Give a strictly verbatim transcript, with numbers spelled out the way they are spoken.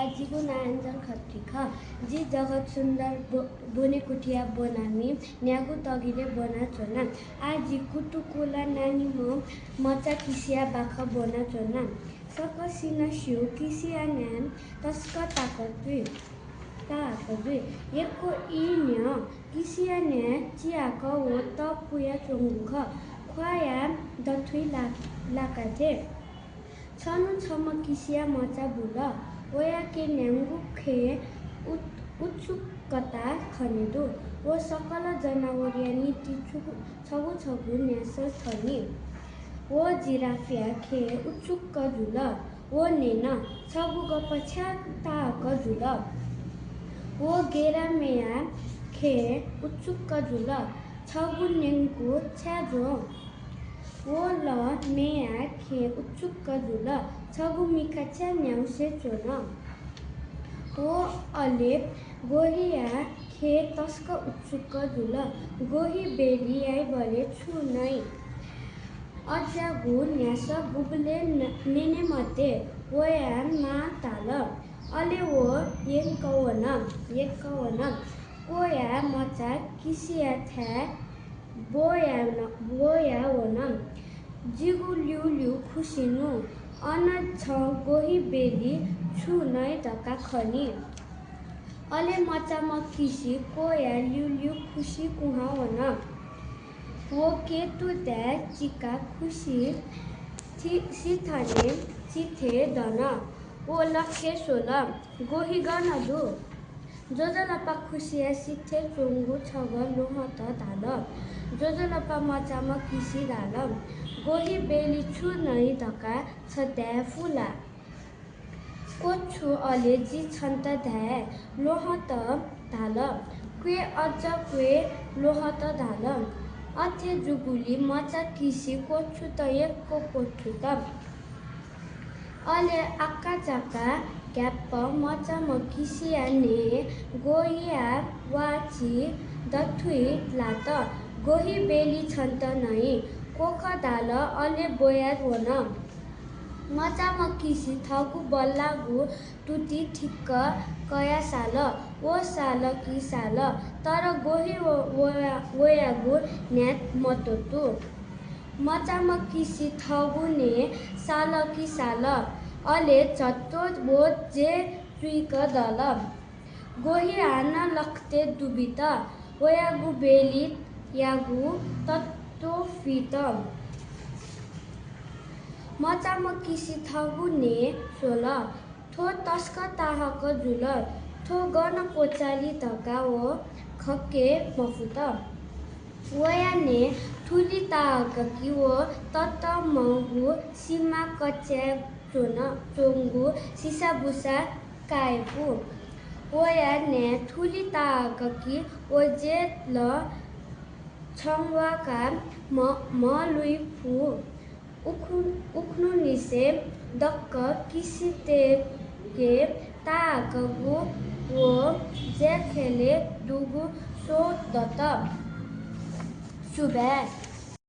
जिगु नां एन्जल खत्री खः। जि जगत सुन्दर ब्व-, ब्वनेकुथिया ब्वनामि न्यागू तगिलय् ब्वनाच्वना। आः जि कुतुकुला नानीम्ह मचा किसिया बाखं ब्वनाच्वना। सकसिनं स्यू, किसिया न्याय तसकं ताहाकः जुइ, ताहाकः जुइ। यक्व ई न्ह्यः किसिया न्याय चिहाकः व तःपुयाच्वंगु खः। ख्वाःया दथुइ ला-, लाकाथें। छन्हु छम्ह किसिया मचा बुल। वयाके न्ह्यागु खँय् उत्-, उत्सुकता खनेदु। व सकल जनावरया निंतिं छुगु, छगू छगू न्यासः थनी। व जिराफया खँय् उत्सुक जुल। व न्यन, "छगू गप छाय् ताहाकः जुल?" व गेरा मेया खँय् उत्सुक जुल, "छगू न्यंगु छाय् ज्वं?" व ला मेया खँय् उत्सुक जुल, "छगू मिखा छाय् न्ह्याउसे च्वन?" व अले गोहिया खँय् तसकं उत्सुक जुल, "गोहि बेली याइबलय् छु नइ?" अज्याःगु न्ह्यासः गुबलें न-, न्यने मते, वया मां धाल। अले व यंकः वन, यंकः वन। क्वया मचा किसियाथाय् ब्वया न-, ब्वया वन। "जिगु ल्यूल्यू खुसि नु, अन छं गोहि बेली छु नइ धकाः खनी।" अले मचाम्ह किसि क्वया ल्यूल्यू खुसि कुहां वन। व केतुथाय् चिकाः खुसि थि-, सिथने चिथय् दन। व लखे स्वल, "गोहि गन दु?" ज्वजलपा खुसिया सिथय् च्वंगु छगः ल्वहंतं धाल। ज्वजलपा मचाम्ह किसि धाल, "गोहि बेली छु नइ धकाः छ धाये फु ला?" "क्वछु, अले जि छन्त धाये।" ल्वहंतं धाल। "क्वय्, अझ क्वय्।" ल्वहंतं धाल। अथे जूगुलिं मचा किसि क्वछुत यक्व क्वथुत। अले आकाझाकां घ्याप्पं मचाम्ह किसिया न्हय् गोहिया वाःछि दथुइ लात। "गोहि बेली छन्त नइ।" क्वखं धाल, अले ब्वया वन। मचाम्ह किसि थःगु बल्लाःगु तुति ठिक्क कयाः साल। व साल कि साल, तर गोहि व-, वया-, वयागु न्ह्याः मत्वःतू। मचाम्ह किसि थःगु न्हय् साल कि साल, अले झत्व व जे चुइक दल। गोहि हानं लखतय् दुबित। वयागु बेलीयागु तत्व फित। मचाम्ह किसि थःगु न्हय् स्वल। "थ्व तसकं ताहाकः जुल। थ्व गन क्वचाली धकाः व खक्वय् मफुत।" वया न्हय् थुलि ताहाकः कि व ततःमंगु सिमा कच्याय् च्वन, च्वंगु सिसाबुसा काये फु। वया न्हय् थुलि ताहाकः कि व जे लं छ्वाकाः म्ह-, म्हलुइ फु। उखु-, उखुन्हुनिसें दक्व किसितय्के ताहाकःगु व ज्याखँय् दुगु स्वदत। सुभाय्।